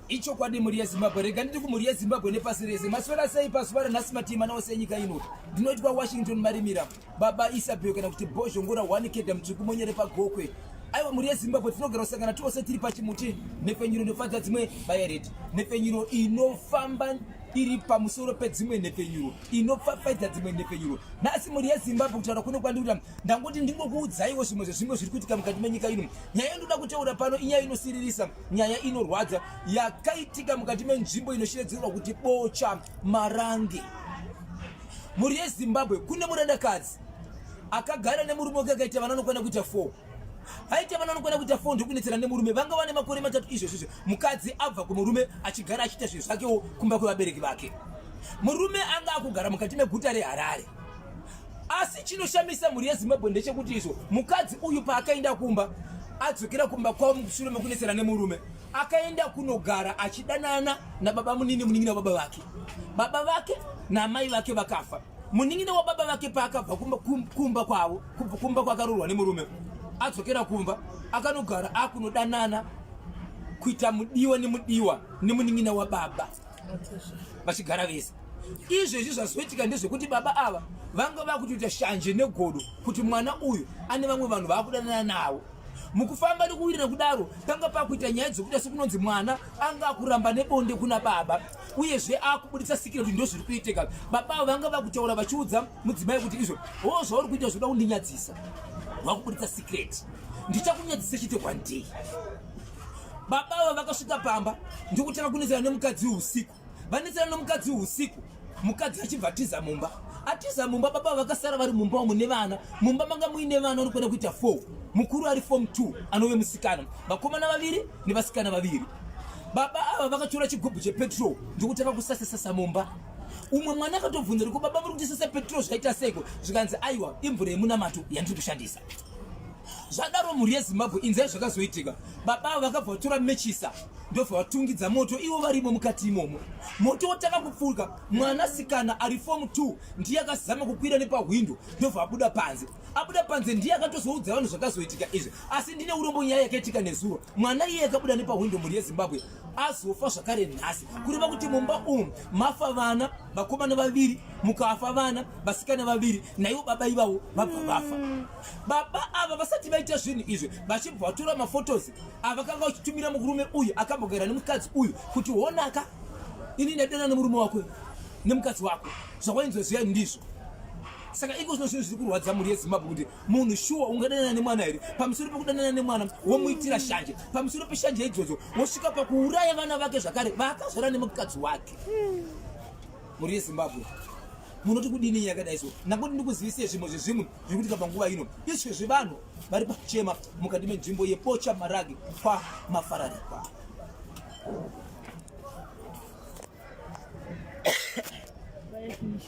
Ichokwadi mhuri yeZimbabwe, rega nditi kumhuri yeZimbabwe nepasi rese, maswera sei pazuva ranhasi matii mana ose enyika ino. Ndinoitwa Washington Marimira, baba Isabel kana kuti Bhozhongora 1 Keda Mutsvuku Monyere paGokwe. Aiwa mhuri yeZimbabwe, tinogara kusangana tose tiri pachimuti, nhepfenyuro inofadza dzimwe bayereti, nhepfenyuro inofamba iri pamusoro pedzimwe nhepfenyuro, inopfapfaidza dzimwe nhepfenyuro. Nhasi mhuri yeZimbabwe, kutaura kuno kwandikuita ndangoti ndingokuudzaiwo zvimwe zvezvimwe zviri kuitika mukati menyika ino. Nyaya yandinoda kutaura pano inyaya inosiririsa, nyaya inorwadza yakaitika mukati menzvimbo inoshevedzerwa kuti Bocha Marange. Mhuri yeZimbabwe, kune murandakadzi akagara nemurume wake akaita vana vanokwana kuita 4 vaita vana vanokwana kuita 4 ndokunetsana nemurume vanga vane makore matatu izvozvizvo mukadzi abva kumurume achigara achiita zvinhu zvakewo kumba kwevabereki vake murume anga akugara mukati meguta reharare Asi chinoshamisa mhuri yeZimbabwe ndechekuti izvo mukadzi uyu paakaenda kumba adzokera kumba kwavo mushure mekunetsana nemurume akaenda kunogara achidanana nababa munini munin'ina wababa vake baba vake naamai vake vakafa munin'ina wababa vake paakabva kumba, kumba kwavo kumba kwakaroorwa nemurume adzokera kumba akanogara akunodanana kuita mudiwa nemudiwa nemunin'ina wababa vachigara vese izvezvi zvazoitika ndezvekuti baba ava vanga vakutoita shanje negodo kuti mwana uyu ane vamwe vanhu vaakudanana navo mukufamba nekuwirira kudaro panga pakuita nyaya dzekuita sekunonzi mwana anga akuramba nebonde kuna baba uyezve akubuditsa sikira kuti ndozviri kuitika baba avo vanga vakutaura vachiudza mudzimai kuti izvo hoo zvauri kuita zvoda kundinyadzisa wakubuditsa secret ndichakunyadzisa chite kwandii Baba ava vakasvika pamba ndokutanga kunetsana nemukadzi usiku. Vanetsana nemukadzi usiku, mukadzi achibva atiza mumba. Atiza mumba, baba vakasara vari mumba umu nevana. Mumba manga muine vana vanokwana kuita 4. Mukuru ari form 2 anove musikana, vakomana vaviri nevasikana vaviri. Baba ava vakatora chigubhu chepetrol ndokutanga kusasa-sasa mumba. Umwe mwana akatobvunza kuti baba muri kutisasa petrol zvaita seiko? Zvikanzi aiwa imvura yemunamato yandiri kushandisa. Zvadaro mhuri yeZimbabwe inzai zvakazoitika. Baba ava vakabva vatora mechisa ndobva vatungidza moto ivo varimo mukati imomo. Moto wotanga kupfuka, mwanasikana ari form 2 ndiye akazama kukwira nepahwindo ndobva abuda panze. Abuda panze ndiye akatozoudza vanhu zvakazoitika izvi. Asi ndine urombo nyaya yakaitika nezuro. Mwana iye akabuda nepahwindo mhuri yeZimbabwe azofa zvakare nhasi. Kureva kuti mumba umu mafa vana vakomana vaviri, mukafa vana vasikana vaviri, naivo baba ivavo vabva vafa. Baba ava vasati vaita zvinhu izvi vachibva vatora mafotos avakanga vachitumira murume uyu akambogara nemukadzi uyu kuti honaka ini ndadana nemurume wako nemukadzi wako zvawainzwa zviya ndizvo saka iko zvino zvinhu zviri kurwadza mhuri yezimbabwe kuti munhu shuwa ungadanana nemwana here pamusoro pekudanana nemwana womuitira shanje pamusoro peshanje idzodzo wosvika pakuuraya vana vake zvakare vaakazvara nemukadzi wake mhuri yezimbabwe munoti kudini nyaya yakadai so ndangoti ndikuzivisei zvimwe zvezvimwe zviri kuitika panguva ino izvezvi vanhu vari pakuchema mukati menzvimbo yepocha maragi kwamafararikwa Finish.